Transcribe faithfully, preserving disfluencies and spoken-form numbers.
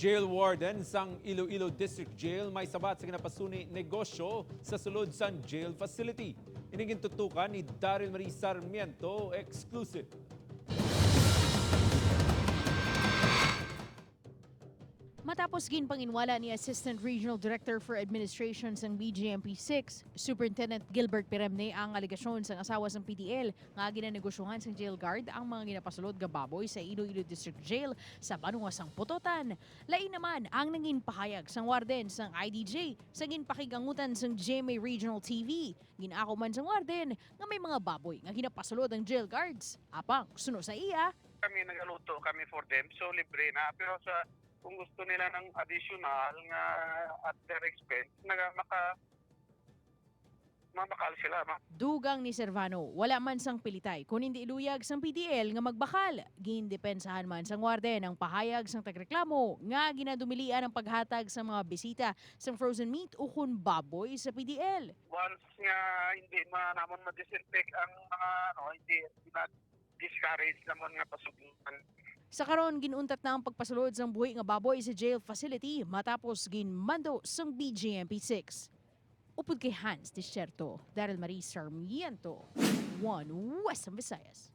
Jail warden sang Iloilo District Jail may sabat sa ginapasuni negosyo sa sulod sang jail facility. Ini gintutukan ni Daryl Marie Sarmiento, exclusive. Matapos ginpanginwala ni Assistant Regional Director for Administration sang B G M P six, Superintendent Gilbert Piremne, ang alegasyon sang asawa sang P D L nga ginanegosyohan sang jail guard ang mga ginapasulod nga baboy sa Iloilo District Jail sa banwa sang Pototan. Lain naman ang nangin pahayag sang warden sang I D J sa ginpakigangutan sang G M A Regional T V. Gin-ako man sang warden nga may mga baboy nga ginapasulod ang jail guards. Apang suno sa iya, Kami nagaluto kami for them, so libre na. Pero sa kung gusto nila ng additional nga at their expense, naga, maka, mabakal sila. Ma- Dugang ni Servano, wala man sang pilitay kon hindi luyag sang P D L nga magbakal. Gindepensahan man sang warden ang pahayag sang tagreklamo nga ginadumilian ang paghatag sa mga bisita sang frozen meat ukon baboy sa P D L. Once nga hindi ma namon ma-disinfect ang mga ano, hindi na discourage naman nga pasubukan. Sa karon, ginuntat na ang pagpasulod sang buhi nga baboy sa jail facility matapos ginmando sang B G M P six. Upod kay Hans Desierto, Daryl Marie Sarmiento, One Western Visayas.